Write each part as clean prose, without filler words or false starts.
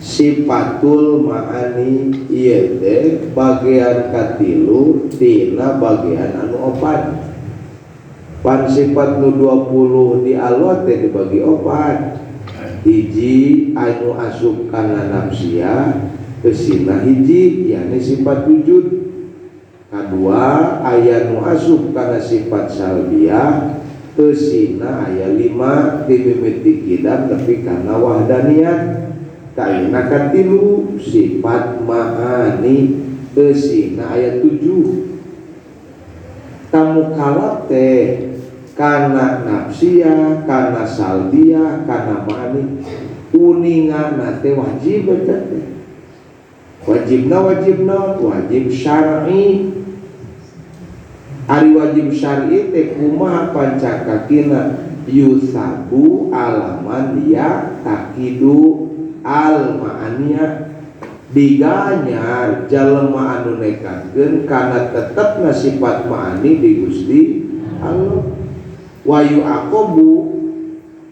Sifatul ma'ani ieu teh bagian katilu tina bagian anu opat. Pan sifat nu 20 di Allah teh dibagi opat. Hiji anu asup kana nafsia kesina hiji yakni sifat wujud. Kadua aya nu asup kana sifat salbiyah kesina aya 5 dimimiti kidam tapi kana wahdaniyat. Kaina katilu sifat ma'ani kesina aya 7. Tamu kalap teh kana nafsia, kana salbiyah, kana ma'ani uninga teh wajib eta teh. Wajibna wajibna wajib syar'i. Ari wajib syar'i teh kumaha pancakakina yusabu alaman ya takidu al ma'aniya diganyar jalma anu nekatkeun kana tetepna sifat ma'ani di Gusti Allah. Wa yu'aqabu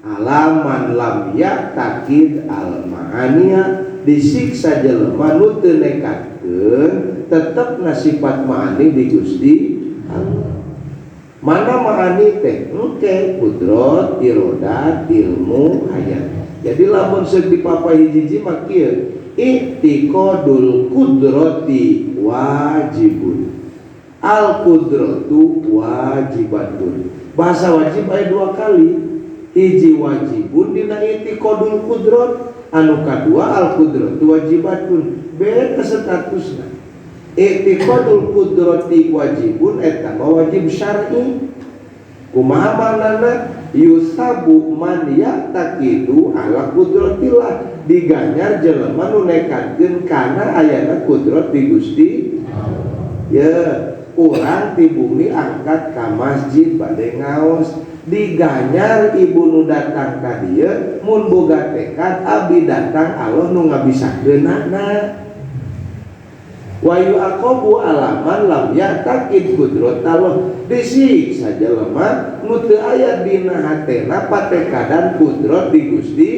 alaman lam ya'taqid al ma'aniya disiksa jelema nu teu nekatkeun tetepna sifat ma'ani di Gusti Allah. Mana ma'ani teh? Engke kudrat, irodat, ilmu, hayat. Jadi lamun seuk dipapah hiji-hiji mah kieu, i'tiqadul qudrati wajibun. Al qudratu wajibatun. Bahasa wajib aya dua kali. Hiji wajibun dina i'tiqadul qudrat, anu kadua al qudratu wajibatun. Beda statusna. I'tiqadul qudrati wajibun eta mah wajib syar'i. Kumaha manana? Yusabu man ya'taqidu ala qudratillah, diganyar jelema nu nekatkeun kana ayana kudrat di Gusti. Ya, urang ti bumi angkat ka masjid bade ngaos, diganyar ibu nu datang ka dieu mun boga tekad abdi datang Allah nu ngabisakeunana. Wa yu'aqabu alaman lam ya'taqid qudrat Allah, disiksa jelema nu teu aya dina hatena patekadan kudrat di Gusti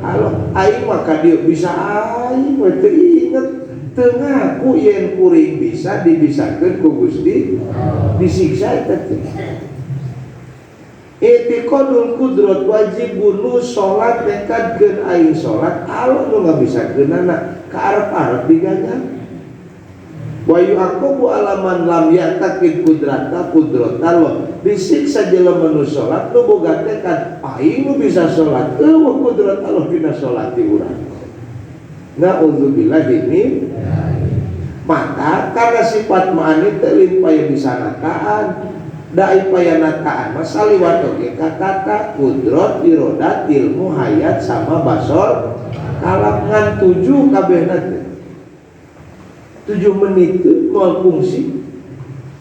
Allah. Aing mah ka dieu bisa aing we teu inget, teu ngaku yen kuring bisa dibisakeun ku Gusti, disiksa eta teh. I'tiqadul qudrat wajibun, nu salat nekadkeun aing salat Allah nu ngabisakeunana, ka arep-arep diganyar. Wa yu'aqabu alaman lam ya'taqid qudrata qudratallah, disiksa jelema nu salat nu boga tekad aing nu bisa salat eueuh qudrat Allah dina salat di urang. Nauzubillah min maka karena sifat ma'ani teu limpaya bisa nataan da ipaya nataan mah saliwat oge katata kudrat irodat ilmu hayat sama basor kalam ngan 7 kabehna teh. 7 menit itu nol fungsi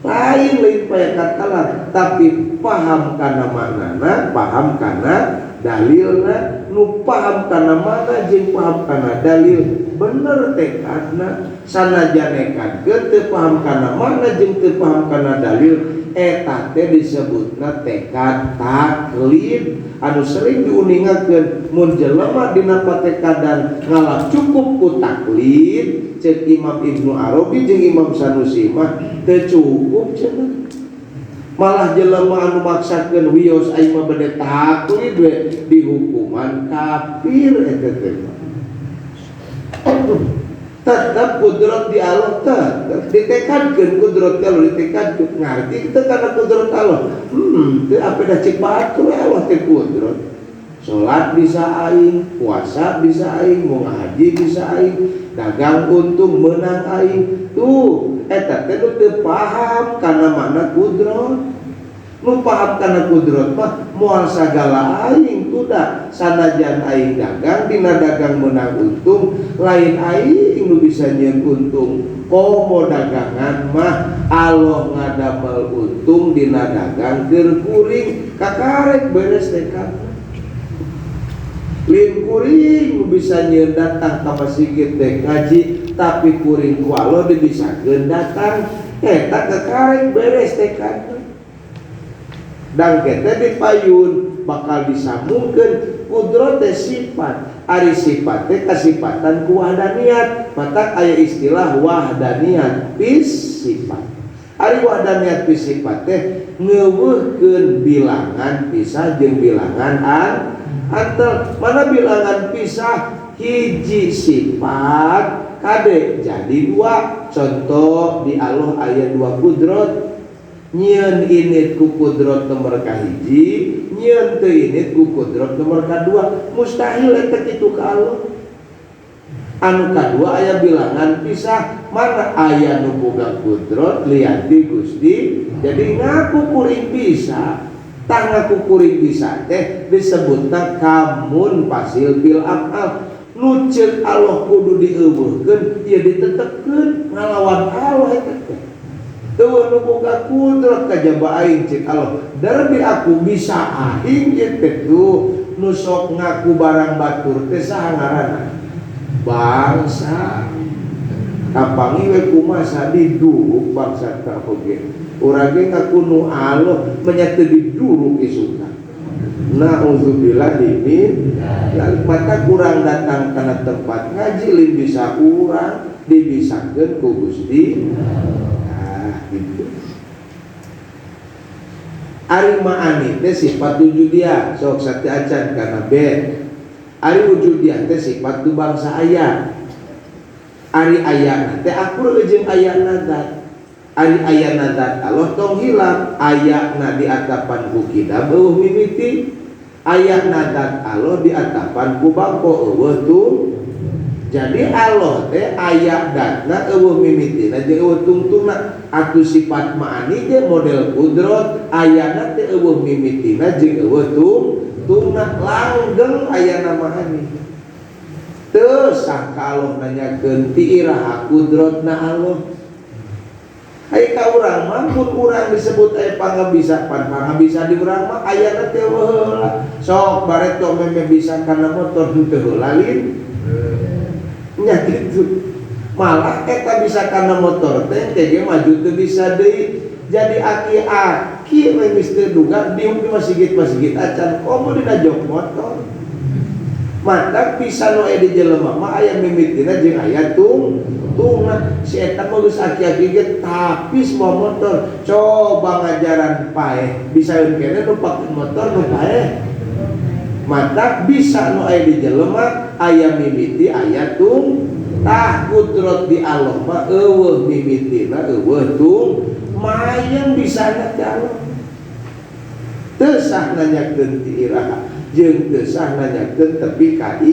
lain lain paya katalah tapi paham karena maknana, paham karena dalilna, nu paham karena mana jeung paham karena dalil bener tekadna sanajan nekadkeun teu paham karena mana jeung teu paham karena dalil eta teh disebutna tekad taklid anu sering diuningakeun mun jelema dina patekadan ngalap cukup ku taklid. Cek Imam Ibnu Arabi jeung Imam Sanusi mah teu cukup cenah. Malah jelema anu maksakeun wios aing mah bade taklid we dihukuman kafir eta teh. Tetap kudrat di Allah tetep ditekadkeun kudrat di Allah ditekadkeun ngarti teu kana kudrat Allah. Teu apa dah cek batur Allah teh kudrat. Salat bisa aing, puasa bisa aing, mau ngaji bisa aing, dagang untung menang aing. Tuh, eta teh nu teu paham kana makna kudrat. Nu paham kana kudrat mah moal sagala aing tuh da sanajan aing dagang dina dagang menang untung, lain aing nu bisa nyieun untung. Komo dagangan mah Allah ngadamel untung dina dagang keur kuring kakarek beres tekad. Lin kuring bisa nyieun datang ka masjid teh ngaji tapi kuring ku Allah dibisakeun datang eta kekarek beres tekad. Dang teh dipayun bakal disambungkeun kudrat teh sifat Ari sifat teh kasifatan ku wahdaniyat. Matak aya istilah wahdaniyat fis sifat. Ari wahdaniyat fis sifat teh ngeuweuhkeun bilangan pisah jeung bilangan antel. Mana bilangan pisah hiji sifat kade jadi dua. Contoh di Allah aya dua kudrot. Nyieun init ku kudrot nomor kahiji, nyieun teu init ku kudrot nomor kadua. Mustahil eta kitu ka Allah. Anu kadua aya bilangan pisah, mana aya nu boga kudrot lian ti Gusti. Jadi ngaku kuring bisa, tah ngaku kuring bisa teh disebutna kamun pasil bil afal. Nu ceuk Allah kudu dieuweuhkeun, ieu ditetepkeun ngalawan Allah eta teh. Eueuh nu boga kudrot kajaba aing ceuk Allah. Darbi aku bisa aing ieu teh tuh nu sok ngaku barang batur teh saha ngaranna? Bangsa. Kapangi we kumaha diduruk bangsa teh oge. Urang ge ngaku nu Allah menya teu diduruk isukna. Nauzubillah min mata kurang datang kana tempat ngaji lain bisa urang dibisakeun ku Gusti. Nah, gitu. Ari ma'ani teh sifat wujudiyah sok sate acan kana ben. Ari wujudiyah teh sifat tu bangsa aya. Ari ayana teh akur jeung ayana zat. Ari ayana zat Allah tong hilap, ayana di atapan ku kidam eueuh mimiti, ayana zat Allah di atapan ku bako eueuh tung. Jadi Allah teh aya datna eueuh mimitina jeung eueuh tungtungna. Atuh sifat ma'ani ge model kudrot ayana teh eueuh mimitina jeung eueuh tungtungna, langgeng ayana ma'ani. Teu sah ka Allah nanyakeun ti iraha kudrotna Allah. Ai ka urang mah mun urang disebut aya pangabisa, pan pangabisa di urang mah ayana teh heula. Sok bareto meme bisa kana motor henteu heula lin. Nya kitu. Malah eta bisa kana motor teh teh ge maju teu bisa deui. Jadi aki-aki we geus teu duga diuk di masjid-masjid acan komo dina jok motor. Mata bisa nu aya di jelema mah aya mimitina jeung aya tungtungna. Si eta mah geus aki-aki ge tapi semua motor coba ngajaran paeh bisa kene nu pake motor nu paeh. Mata bisa nu aya di jelema aya mimiti aya tung tah kudrot di Allah mah eueuh mimitina eueuh tung mayang bisa na Allah. Teu sah nanyakeun ti iraha jeung teu sah nanyakeun tepi ka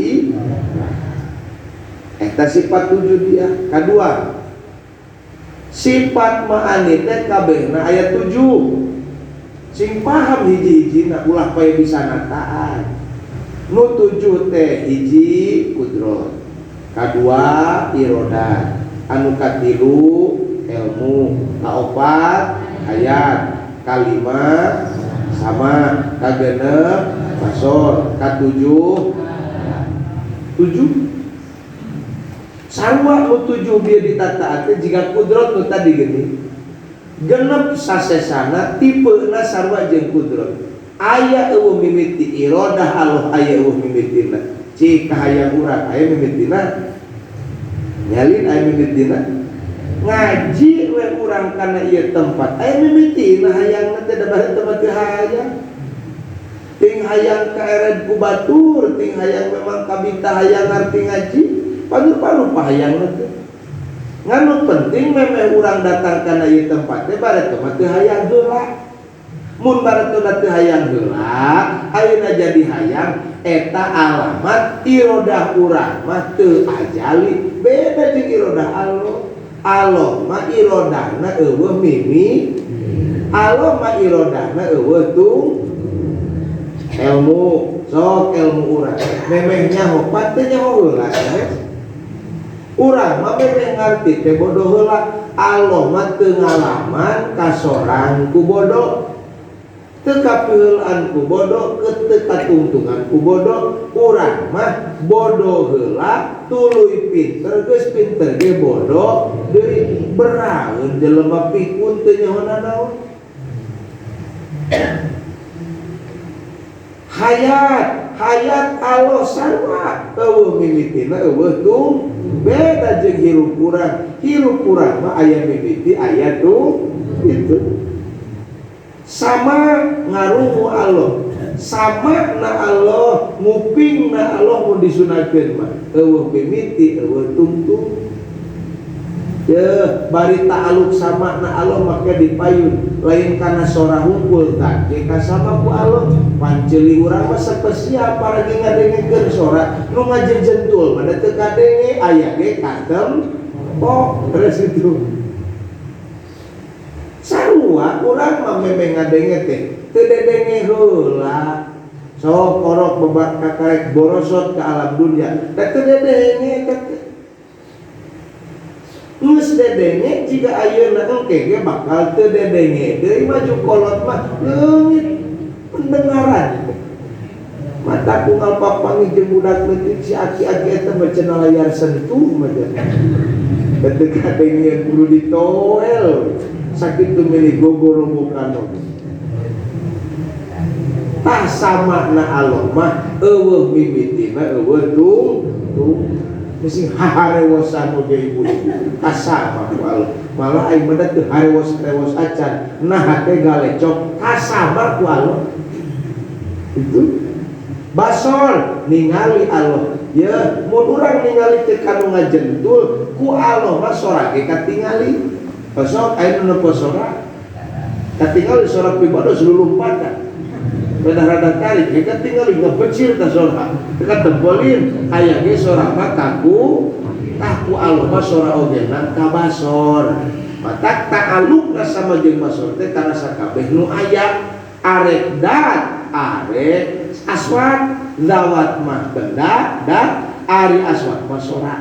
eta sifat wujudiyah. Kadua sifat ma'ani teh kabehna aya 7. Sing paham hiji-hijina ulah pae bisa nataan. Nu 7 teh hiji kudrot, kadua irodat, anu katilu ilmu, kaopat hayat, kalima sama, kagenep basor, katujuh tujuh. Sarua nu 7 bieu ditataat teh jiga kudrot nu tadi geuning. Genep sasesana tipena sarua jeung kudrot. Aya eueuh mimiti irodah Allah aya eueuh mimitina. Cik kahayang urang aya mimitina. Nyalin aya mimitina. Ngaji we urang kana ieu tempat aya mimitina hayangna teh da bari tempat teu hayang. Ting hayang kaered ku batur, ting hayang memang kabita hayang ngarti ngaji, paru-paru pahayangna teh. Ngan nu penting memeh urang datang kana ieu tempat teh bare teh hayang heula. Mun baretona teu hayang heula, ayeuna jadi hayang eta alamat irodah urang mah teu ajali. Beda jeung irodah Allah. Allah mah irodahna eueuh mimi. Allah mah irodahna eueuh tung. Ilmu, sok ilmu urang. Memeh nyaho pat teh nyaho heula sanes. Urang mah memeh ngarti teh bodoh heula. Allah mah teu ngalaman kasorang ku bodoh. Teu kapiheulaan ku bodoh, teu katungtungan ku bodoh. Urang mah bodoh heula tuluy pinter, geus pinter ge bodoh deui. Beraeun jelema pikun teu nyaho nanaon. Hayat, hayat Allah sarua eueuh mimitina eueuh tung beda jeung hirup urang. Hirup urang mah aya mimiti aya tung itu. Sama ngarungu Allah, sama na Allah nguping na Allah mun disunatkeun mah eueuh mimiti eueuh tungtung. Ya, bari ta'aluk sama na Allah make dipayun lain kana sora hungkul tah ge kasama ku Allah. Panceuli urang mah spesial paragi ngadengekeun sora nu ngajejentul mah teu kadenge aya ge katem oh terus itu. Sarua urang mah memeh ngadenge teh teu dedenge heula. Sok korok bebak kakarek borosot ke alam dunia teh teu dedenge teh. Geus dedenge jika ayeuna engke ge bakal teu dedenge deui maju kolot mah leungit pendengaran. Mata ku ngalpapangi jeung budak leutik si aki-aki eta mah cenah layar sentuh mah teh. Teu kadenge kudu ditoel. Sakitu milih gogorobokan oge. Tah sama na Allah mah eueuh mimitina eueuh tung. Mesti harewosan oge ibu-ibu kasama ku Allah. Malah aing mah teu harewos-rewos acan. Nah teh galecok kasama ku Allah. Itu basor ningali Allah. Ya, mun urang ningali teh kanu ngajentul ku Allah mah sora ge katingali. Besok aing nu nempo sora katingali sora pibados lulumpatan. Rada-rada tarik, kita tinggal ngebecil ka sora, kita tempolin, aya ge sora mah kaku, taku Allah mah sora ogena kabasor. Matak ta'alukna sama jeung basor teh kana sakabeh nu aya arek dat, arek aswat, zawat mah benda, dat, ari aswat mah sora.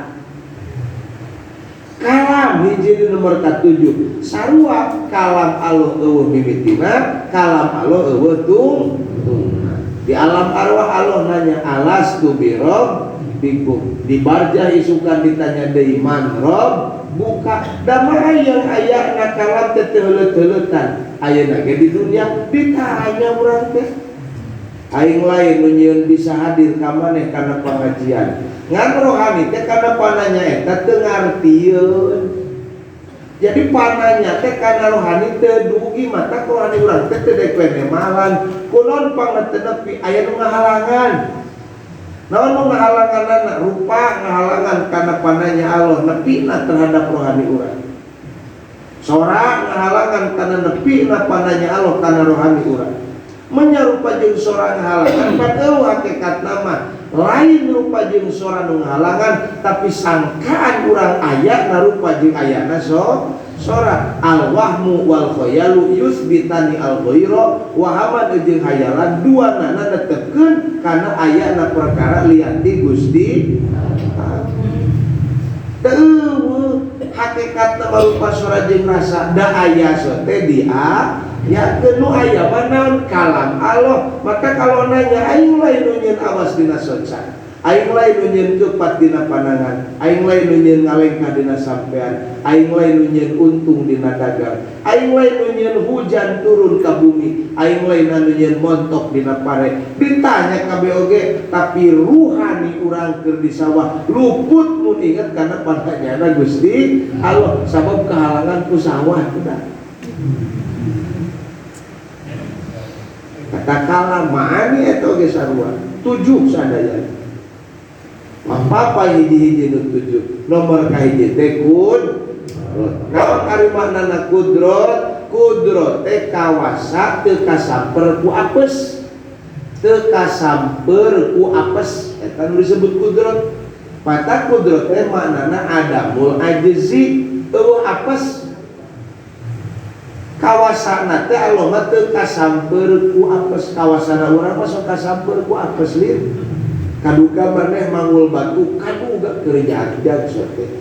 Kalam hiji nomor 7 sarua kalam Allah eueuh mimitina, kalam Allah eueuh tung. Di alam arwah Allah nanya alastu bi rabbikum. Di barjah isukan ditanya deui man rabb buka da mah yang ayana kalam teh teu heuleut-heuleutan. Ayeuna ge di dunia ditanya urang teh. Aing lain nu nyieun bisa hadir ka maneh kana pengajian. Ngan rohani teh kana pananya eta teu ngartieun. Jadi pananya teh kana rohani teu dugi mata rohani urang teh teu dek nemalan. Kunaon pangna teu nepi aya nu ngahalangan. Naon nu ngahalanganna rupa ngahalangan kana pananya Allah nepina terhadap rohani urang. Sora ngahalangan kana nepina pananya Allah kana rohani urang. Menyarupa jeung sora ngahalangan padahal hakikatna mah lain rupa jeung sora nu ngahalangan tapi sangkaan urang aya narupa jeung ayana sora al-wahmu wal khayalu yusbitani al-ghaira wahaman jeung hayalan duanana netepkeun kana ayana perkara lian ti Gusti teu hakikatna rupa sora jeung rasa da aya teh dia ya kenu aya manaon kalam Allah. Maka kalau nanya aing lain nu nyieun awas dina soca, aing lain nu nyieun kepat dina panangan, aing lain nu nyieun ngalengkah dina sampean, aing lain nu nyieun untung dina dagang, aing lain nu nyieun hujan turun ka bumi, aing lain nu nyieun montok dina pare. Ditanya kabeh oge tapi ruhani urang keur di sawah luput mun inget kana pananyana Gusti Allah sabab kehalangan ku sawah kuda. Kata ma'ani eta oge sarua 7 sadaya. Apa hiji-hiji nu 7 nomor kahiji teh kudrot. Naon ari maknana kudrot? Kudrot teh kawasa teu kasamper ku apes. Teu kasamper ku apes eta nu disebut kudrot. Mata kudrot teh maknana adamul ajzi eueuh apes. Kawasana teh Allah mah teu kasamper ku apes. Kawasana urang mah sok kasamper ku apes lin. Kaduga maneh manggul batu kaduga keur jag-jag sok teh.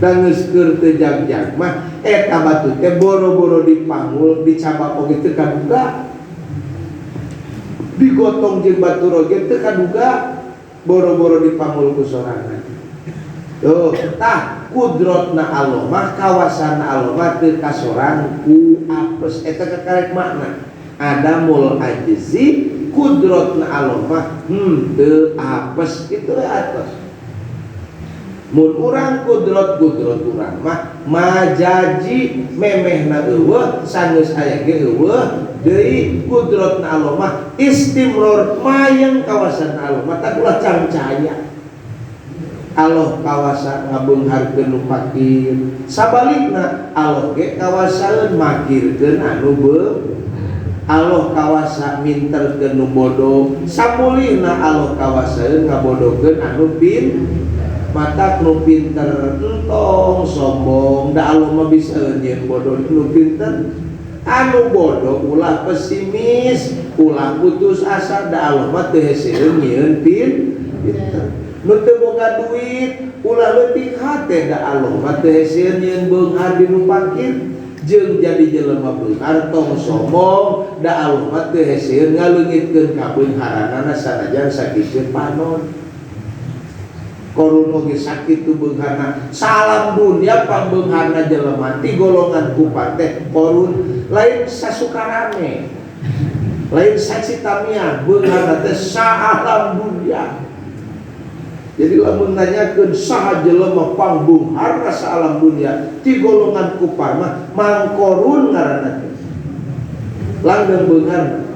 Da geus keur teu jag-jag mah eta batu teh boro-boro dipanggul dicabak oge teu kaduga. Digotong jeung batur oge teu kaduga boro-boro dipanggul ku sorangan. Tuh, tah kudrotna Allah mah kawasana Allah mah teu kasorang ku apes. Eta kakarek makna adamul ajzi deui kudrotna Allah mah henteu apes kitu we atos. Mun urang kudrot-kudrot urang mah majaji memehna eueuh sanggeus aya ge eueuh deui kudrotna Allah mah istimror mayeng kawasan Allah mah tah ulah cangcaya. Allah kawasa ngabeungharkeun nu fakir sabalikna Allah ge kawasaeun makirkeun anu beung Allah kawasa minterkeun nu bodoh samulihna Allah kawasaeun ngabodohkeun anu pin matak nu pinter entong sombong da Allah mah bisa nyieun bodoh nu pinter anu bodoh ulah pesimis ulah putus asa da Allah mah teu heseun nyieun pinter nu teu boga duit ulah leutik hate da Allah mah teu heseun nyieun beunghar di nu fakir jeung jadi jelema beunghar tong sombong da Allah mah teu heseun ngaleungitkeun kabeungharanana sanajan sakitu panon. Korun oge sakitu beungharna salam dunia pangbeungharna jelema ti golongan kupar teh korun lain sasukarame lain sacitamian beungharna teh saalam dunia. Jadi lamun nanyakeun saha jelema pangbeungharna saalam dunia ti golongan kupar mah mangkorun ngaranna teh langgeng beungharna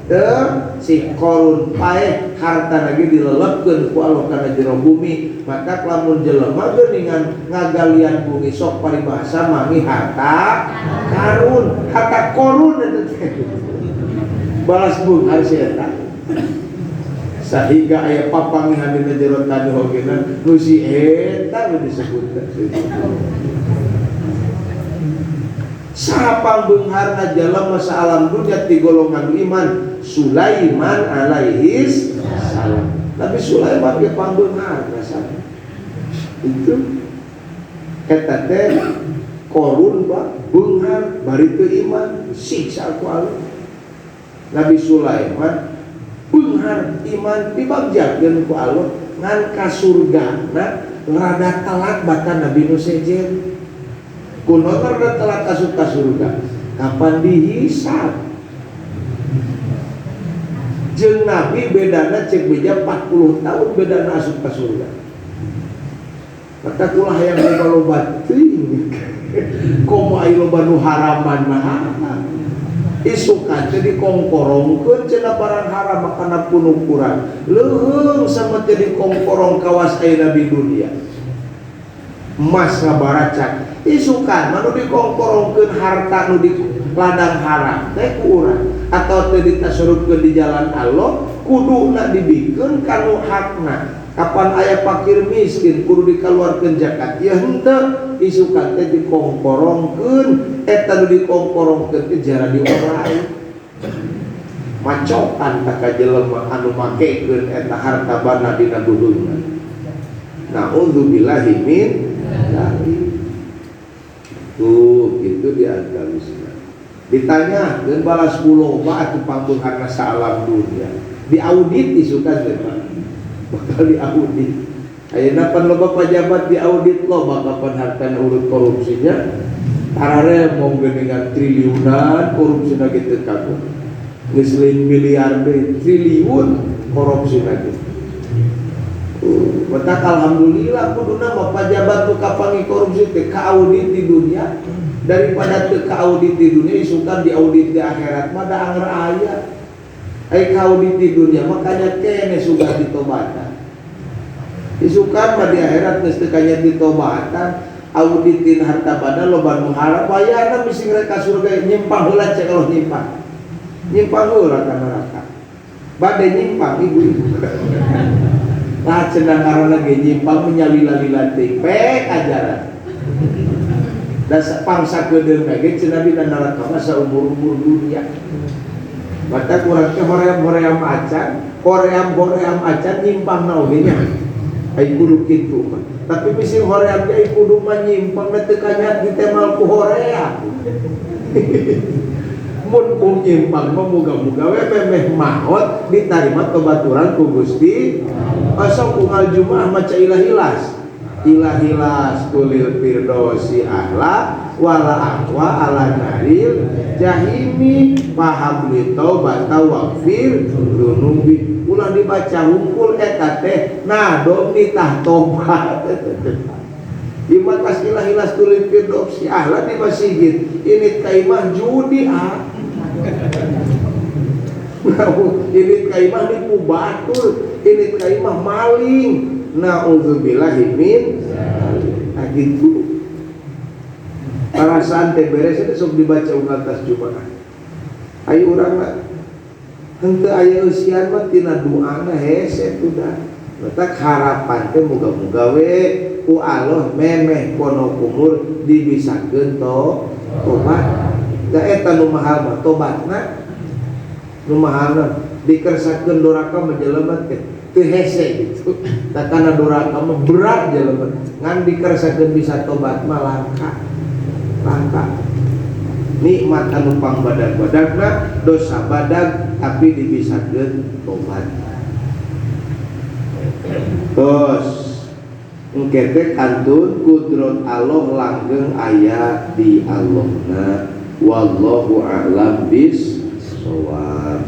teu si korun paeh harta lagi dilelepkeun ku Allah kana jero bumi maka lamun jelema geuningan ngagalian bumi sok paribahasa mangi harta karun harta korun eta teh balas beunghar si eta sehingga aya papangihan dina jero tani ogena nu si eta nu disebutkan. Saha pangbeungharna jelema saalam dunia ti golongan iman Sulaiman alaihis salam. Tapi Sulaiman ge pangbeungharna saha itu eta teh korun ba beunghar bari teu iman siksa ku Allah. Nabi Sulaiman beunghar iman dibagjakeun ku Allah ngan ka surgana rada telat batan Nabi nu sejen. Kuno rada telat asup ka surga kapan dihisab jeung Nabi bedana cek beja 40 tahun bedana asup ka surga. Maka ulah hayang loba-loba teuing komo aya loba nu haraman mah isukan teh dikongkorongkeun cenah barang haram makana punukuran leuheung sama teh dikongkorong kawas aya nabi dunia emas ngabaracak isukan mah nu dikongkorongkeun harta nu di ladang haram teh ku urang atau teh ditasurupkeun di jalan Allah kuduna dibikeun ka nu hakna. Kapan aya fakir miskin kudu dikaluarkeun zakat ya henteu isukan teh dikongkorongkeun eta nu dikongkorongkeun teh jara diorai macokan ka jelema anu makekeun eta harta bana dina duhungna. Nauzubillahi min dzalik. Tuh gitu di antawisna. Ditanya dan balas loba atuh pangbeungharna saalam dunia. Diaudit isukan teh Pak. Bakal diaudit. Ayeuna pan loba pajabat diaudit loba kapan hartana urut korupsinya. Tarare mong geuningan triliunan korupsina ge teu kaguh. Geus lain miliar deui triliun korupsina ge. Matak alhamdulillah kuduna mah pajabat nu kapangi korupsi teh kaaudit di dunia daripada teu kaaudit di dunia isukan diaudit di akhirat mah da anger aya. Ai kaudit di dunia makanya kene sudah ditobatan. Isukan mah di akhirat geus teu kanya ditobatan, auditin harta banda loba nu harap wayahna bisi rek ka surga nyimpang heula cek Allah nyimpang. Nyimpang heula ka neraka. Bade nyimpang ibu-ibu. Lah cenah ngaranna ge nyimpang menyalila-lila teuing pek ajaran. Da pangsa keudeung ge cenah dina neraka mah saumur-umur dunia. Mata kurang teh hoream-hoream acan, hoream-hoream acan nyimpang na oge nya. Ai kudu kitu mah. Tapi bisi hoream ge kudu mah nyimpang da teu kanyat ditemal ku hoream. Mun ku nyimpang mah moga-moga we memeh maot ditarima tobat urang ku Gusti. Asa unggal Jumaah maca ilah-ilas. Ilahilas tulil firdausi ahla wala aqwa ala naril jahimi fahabli taubata waghfir dzunubi. Ulah dibaca hungkul eta teh nah dom nitah tobat. Imah tas ilahilas tulil firdausi ahla di masjid ini ka imah judi ah. Ini ka imah nipu batur, ini ka imah maling. Nauzubillahi min. Nah gitu. Perasaan teh beres itu sok dibaca unggal tas Jumat. Ayo urang mah henteu aya eusian mah tina doana hese tuh. Letak harapan teh moga-moga we ku Allah memeh kono kumur dibisakeun tobat. Da eta nu mahal mah tobatna. Nu mahalna dikersakeun doraka mah jelema teh teu hese gitu. Da kana doraka mah berat jelema. Ngan dikersakeun bisa tobat mah langka. Langka. Nikmat anu pangbadag-badagna dosa badag tapi dibisakeun tobat. Terus engke teh kantun kudrat Allah langgeng aya di Allahna. Wallahu a'lam bis-shawab.